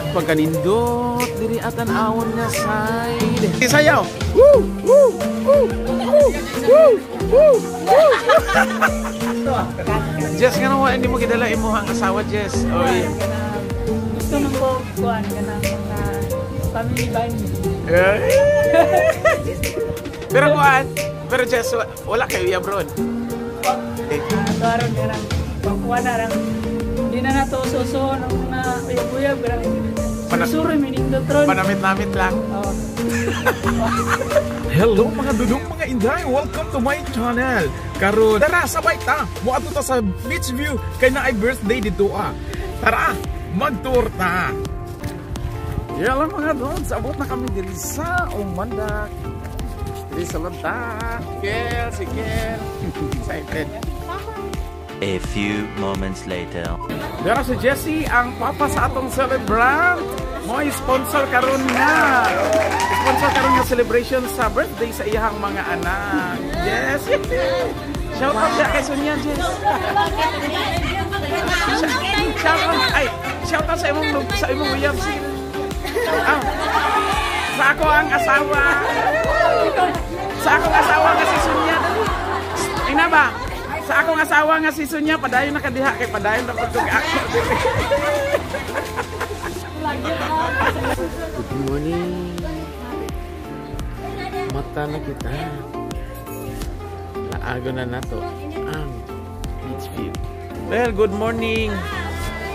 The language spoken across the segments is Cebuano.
Pagkanindot diri atan awon nga side. Isayaw. Woo! Woo! Woo! Woo! Woo! Woo! Woo! Jess, nga naman hindi mo gidala imuhang asawa, Jess. Oy. Gusto nang ko kuan kanang mga family band. Pero kuan, pero Jess, wala kayo ya bro. Eh, Karon kanang pagkuan na lang di na nato suso ng mga uyab-uyab kanang suro minindot ron. Panamit-namit lang. Oh. Hello mga dudong mga inday, welcome to my channel. Karon, tara sabay ta. Moadto ta sa beach view kay naay birthday dito ah. Tara, magtour ta. Yala mga dudes, abot na kami diri sa Umandak. Diri sa Lanta. Kel, si Kel. Excited. A few moments later. Dara si Jesse, ang papa sa atong celebrant. Mo sponsor karon nga. Sponsor karon nga celebration sa birthday sa iyang mga anak. Yes. Shout out siya kay Sonia, Jess. Shout out, ay, shout out sa imong uyab. Sige. Ah, sa ako ang asawa. Sa akong asawa nga si Sonia. Ina ba? Sa akong asawa nga si Sonia, padayon na kadiha kay padayon na pagtug ako. Good morning. Mata na kita. Laago na nato ang beach view. Well, good morning.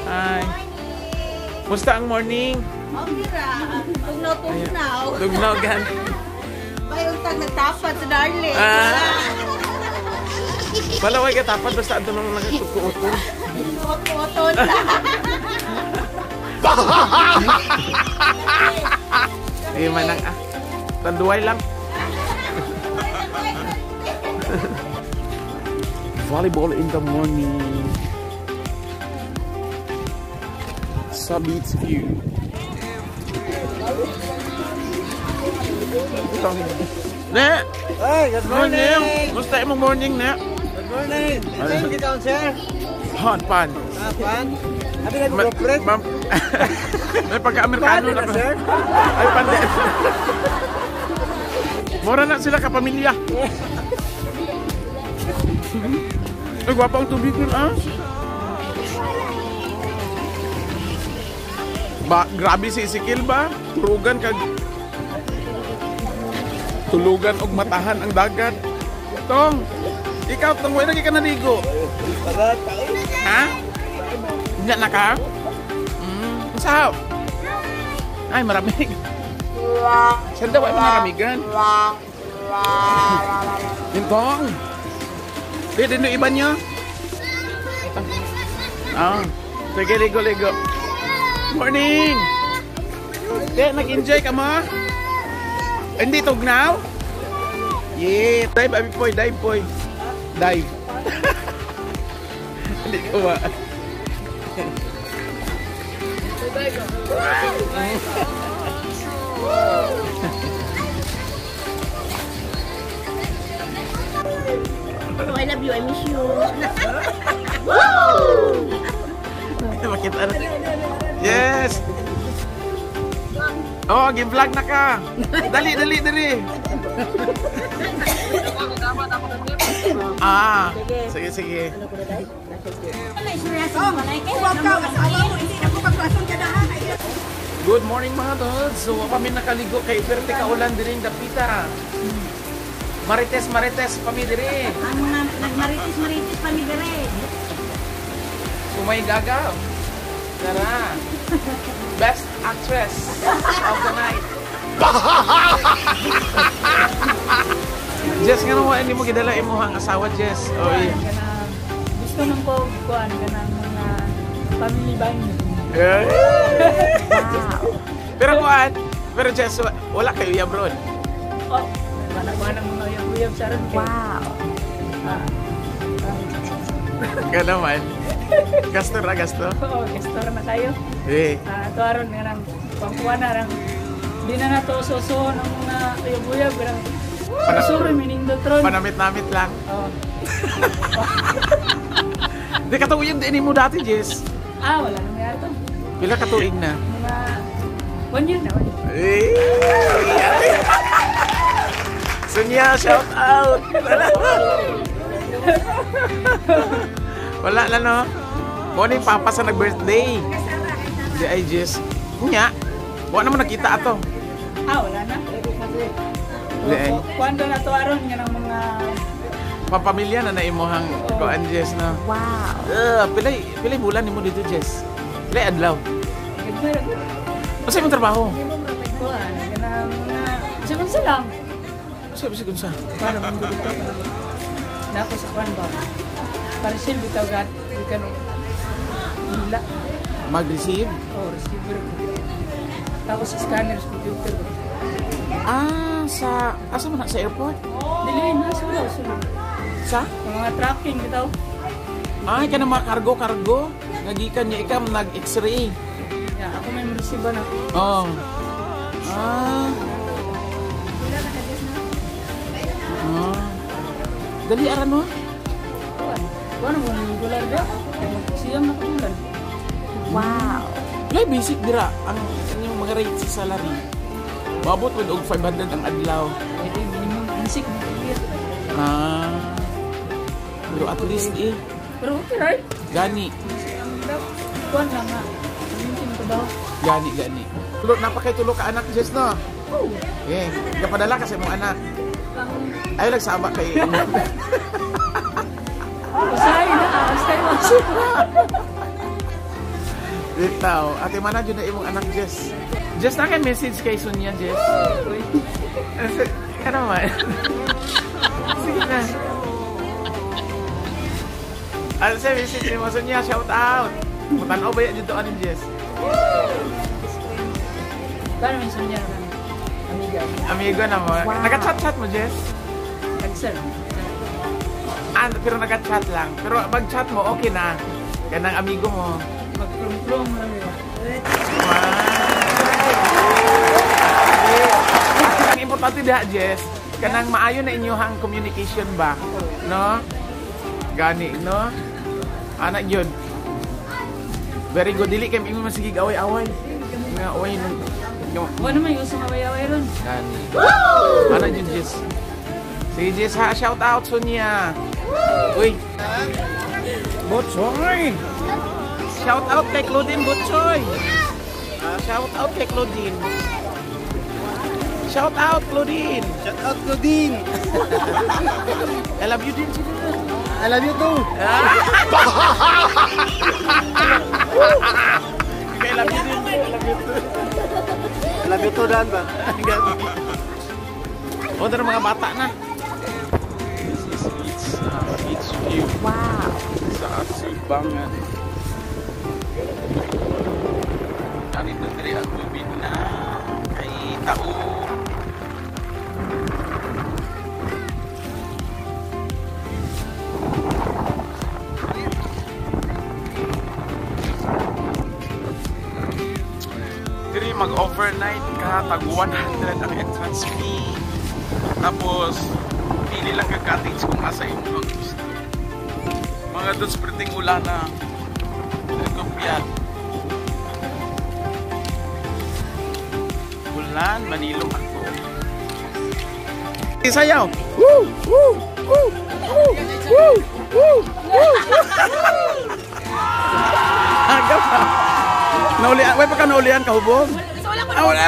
Hi. Musta ang morning? Okay ra. Tugnaw-tugnaw. Tugnaw gan. Bayong tag nagtapad sa darling. Ah. Balaway ka tapad basta adto nang nagkukuoto. Kuot-kuoton. Ay manang ah. Tanduay lang. Volleyball in the morning. Sa beach view. Ne! Hey, good Morning! morning! Musta imong morning, ne? Good morning! Saan kita on, sir? Hon, pan. Ah, pan? Abi na girlfriend? Ma'am, may pagka-Amerikano Pan na na, sir? Ay, pande. Mura na sila kapamilya. Ay, gwapa ang tubig nun, ah. Ba, grabe si Ezekiel ba? Tulugan kag tulugan og matahan ang dagat. Tong, ikaw tong wala ka naligo. Ha? Hindi na ka? Saw. Ay, maramig. Saan daw ay maramigan? Lintong. Pwede no iba niyo? Ah, sige, ligo, ligo. Morning! Di, nag-enjoy ka mo? Hindi, tugnaw? Yeah, dive, abi poy, dive poy. Dive. Hindi ko ba? Oh, I love you. I miss you. Makita na. Yes! Oh, give-vlog na ka. Dali, dali, dali. Ah, sige, sige. Good morning mga dudes. So, wa kami nakaligo kay Perte kaulan diri dapita. Marites, marites pa mi diri. Ang mga nagmaritis-maritis pa mi dire. Sumay gagaw. Tara. Best actress of the night. Jess, nga naman hindi mo gidala imuhang asawa, Jess. Oy. Kanang gusto nang ko kuan kanang mga family band. Pero kuan, pero Jess, wala kayo ya bro. Oh, wala ko nang mga uyab-uyab sa ron. Wow. Ah, Ka naman. Gasto ra, gasto. oo, gestor na kayo. Eh. Ah, to aron nga nang pangkuan na lang di na nato suso ng mga uyab-uyab kanang suro minindot ron. Panamit-namit lang. Oh. Di ka tawag din mo dati, Jess. Ah, wala nang may ato. Pila ka tuig na? Mga 1 year na. 1 year. Eh! Sonia, shout out! Wala. Wala na, no? Mo ni papa sa nag-birthday. Di ay Jess. Nya. Wala naman nakita ato. Ah, wala na. Di ay. Kuan na to aron nga ng mga Pampamilya na na imuhang kuan, Jess, no? Wow. Pilay bulan nimo dito, Jess? Pilay adlaw? Gagmay ra. Asa imong trabaho? Kuan nga mga sa lang. Asa bisag unsa? Para man gud ito. Na ako sa kuan ba. Para silbi tawag gikan Hila. Mag-receive? Oh, receiver ko. Tapos sa scanner sa computer ko. Ah, sa asa man na sa airport? Dili na sulod sulod. Sa? Ang mga tracking bitaw. Ay, kanang mga kargo-kargo. Nagikan niya ikaw nag-x-ray. Ya, ako may receiver na. Oh. Ah. Ah. Dali ara no? Kuan. Kuan mo ni dolar ba? Siyam na kabulan. Wow. Play basic dira ang inyong mga rate sa salary. Maabot with og 500 ang adlaw. Pwede minimum basic mo kaya. Ah. Pero at least eh Pero okay right? gani, Kuan lang nga. Mintin ko ba? gani gani. Tulo napakay tulo ka anak Jess no. Oh. Eh, kapadala kasi mong anak. Ang Ay nagsama kay usahay na, usahay mo. Bitaw. Ate mana jud na imong anak Jess. Jess na kay message kay Sonia Jess. Uy. Ano man? Sige na. Ano sa message ni mo Sonia? Shout out. Mutanaw ba yan dito aning Jess? Paano minsan niya naman? Amiga. Amigo na mo. Wow. Nag-chat-chat mo, Jess? Excel. Ah, pero nag-chat lang. Pero mag-chat mo, okay na. Kanang amigo mo. Mag-prom-prom lang yun. Wow! Ang importante diha, Jess, kanang maayo na inyuhang communication ba? No? Gani, no? Anak yun. Very good. Dili kay ingon man sige away-away. Nga away nung Wala naman yung sumaway-away ron. Gani. Anak yun, Jess. Sige, Jess, ha? Shout out, Sonia. Uy. Butchoy! Shout out kay Claudine Butchoy. Shout out kay Claudine. Shout out, Claudine. Shout out Claudine! I love you din. I love you too! I love you din. I love you too. I love you too, Dan ba? O, tara mga bata na. This is beach, beach view. Wow. Sa Subangan. Narito diri ang tubig na kay tao. Diri mag-overnight ka, tag 100 ang entrance fee. Tapos pili lang ka cottage kung asa imo ang gusto. Mga doon spreading ulan na. Nagkopyat. Ulan, manilong ako. Isayaw! Woo! Woo! Woo! Woo! Woo! Woo! Woo! Aga pa. Naulian, wait pa ka naulian kahubog? Ah, wala.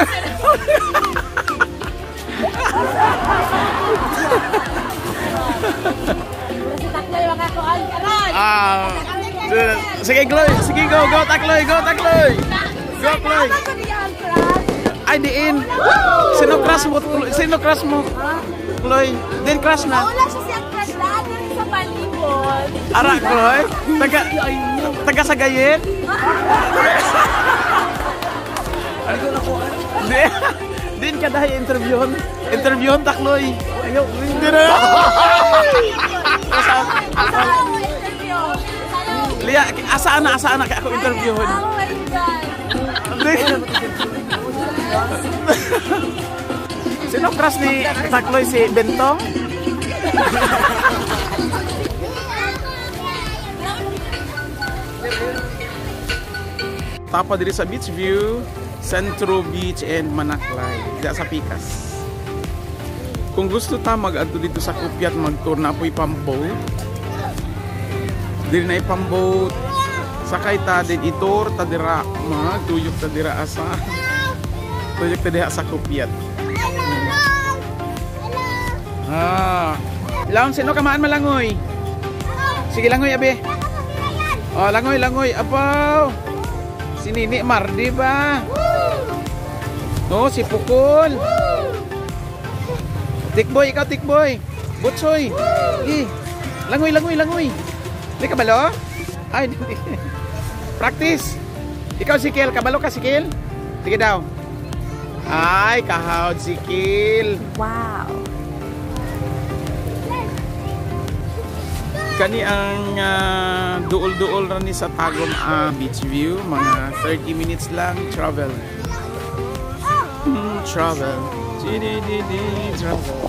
Ah, sige, Chloe. Sige, go, go, Takloy, go, Takloy. Go, Chloe. Ay, diin. Sino crush mo? Chloe? Sino crush mo? Chloe. Din crush na. Wala siya siyang crush lahat dun sa palibot. Ara, Chloe. Taga, taga Sagayen? Di, din ka dahil interviewon. Interviewon, Takloy. Ayaw, hindi na. Saan mo interview? Lia, asaan na, asaan na kaya ako interviewon? Oh my God. Sino crush ni Takloy si Bentong? Tapa diri sa Beach View, Centro Beach and Manaklay. Diya sa Pikas. Kung gusto ta mag-adto dito sa Cupiat, mag-tour na po'y pamboat. Diri na ipamboat. Sakay ta din itor ta dira, magtuyok ta dira asa. Tuyok ta diha sa Cupiat. Ah. Laon sino kamaan malangoy? Sige langoy abe. Oh, langoy langoy apaw. Si Nini Mardi ba? No, si Pukol. Tikboy, ikaw Tikboy. Butsoy. Gi. Langoy langoy langoy. Di ka balo? Ay, di. Practice. Ikaw si Kel, kabalo ka si Kel? Sige daw. Ay, kahawd si Kel. Wow. Kani ang duol-duol ra ni sa Tagum Beach View, mga 30 minutes lang travel. Travel. Travel.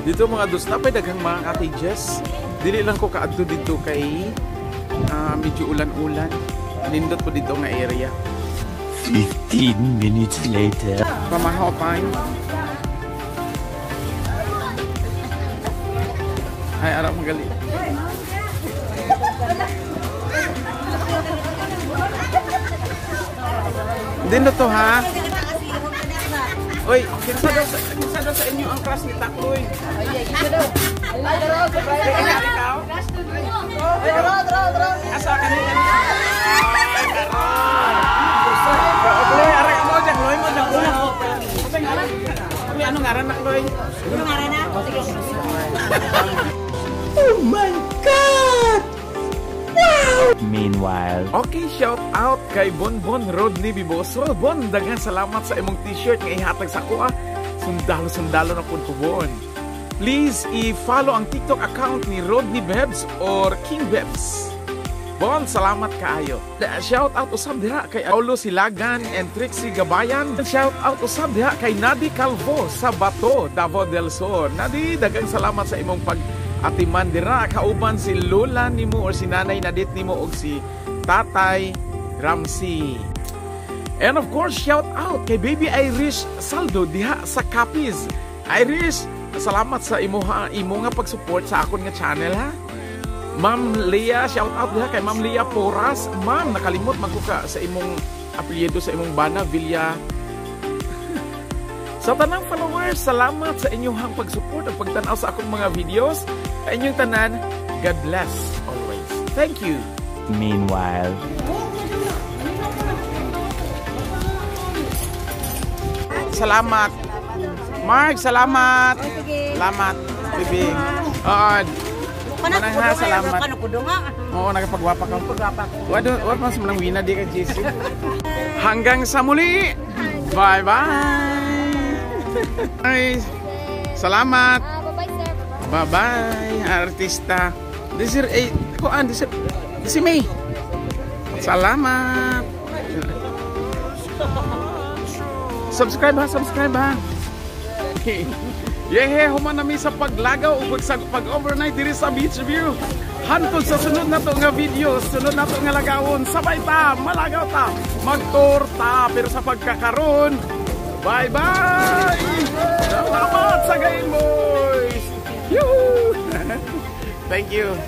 Dito mga dos na pay daghang mga cottages. Dili lang ko kaadto dito kay medyo ulan-ulan. Nindot po dito nga area. 15 minutes later. Pamahaw time. Ay, arap magali. Din na to ha. Oy, kinsa daw sa inyo ang crush ni Takloy? Ikaw? Asa kanina? Kloy, aray mo dyan, Kloy mo dyan, Kloy. Kloy, anong ngaran na, Kloy? Anong ngaran na? Sige. Oh my God! Wow! Meanwhile. Okay, shout out kay Bonbon Rodney Biboso. Bon, daghan salamat sa imong t-shirt nga ihatag sa kuha. Sundalo-sundalo na pud ko, Bon. Please i-follow ang TikTok account ni Rodney Bebs or King Bebs. Bon, salamat kaayo. Shout out usab diha kay Paulo Silagan and Trixie Gabayan. Shout out usab diha kay Nadi Calvo sa Bato, Davao del Sur. Nadi, daghang salamat sa imong pag atiman dira kauban si Lola nimo or si Nanay Nadit nimo og si Tatay Ramsey. And of course, shout out kay Baby Irish Saldo diha sa Capiz. Irish, salamat sa imo nga pag-support sa akon nga channel ha. Ma'am Leah, shout out diha kay Ma'am Leah Porras. Ma'am, nakalimot man ko ka sa imong apelyido sa imong bana, Villa. Sa tanang followers, salamat sa inyong pag-support at pagtanaw sa akong mga videos. Sa inyong tanan, God bless always. Thank you. Meanwhile. Salamat. Mark, salamat. Salamat, baby. Oo. Manang ha, salamat. Oo, nakapagwapa ka. Wala pa sa manang wina di ka, JC. Hanggang sa muli. Bye-bye. Ay, salamat. Bye-bye, sir. Bye-bye, artista. This is this is May. Salamat. Subscribe ha, subscribe ha. Yehe, human nami sa paglagaw ug pag-overnight diri sa Beach View. Hantod sa sunod na to nga video, sunod na to nga lagawon. Sabay ta, malagaw ta, magtour ta, pero sa pagkakaron, bye-bye! Salamat sa Gain Boys! Yuhu! Thank you!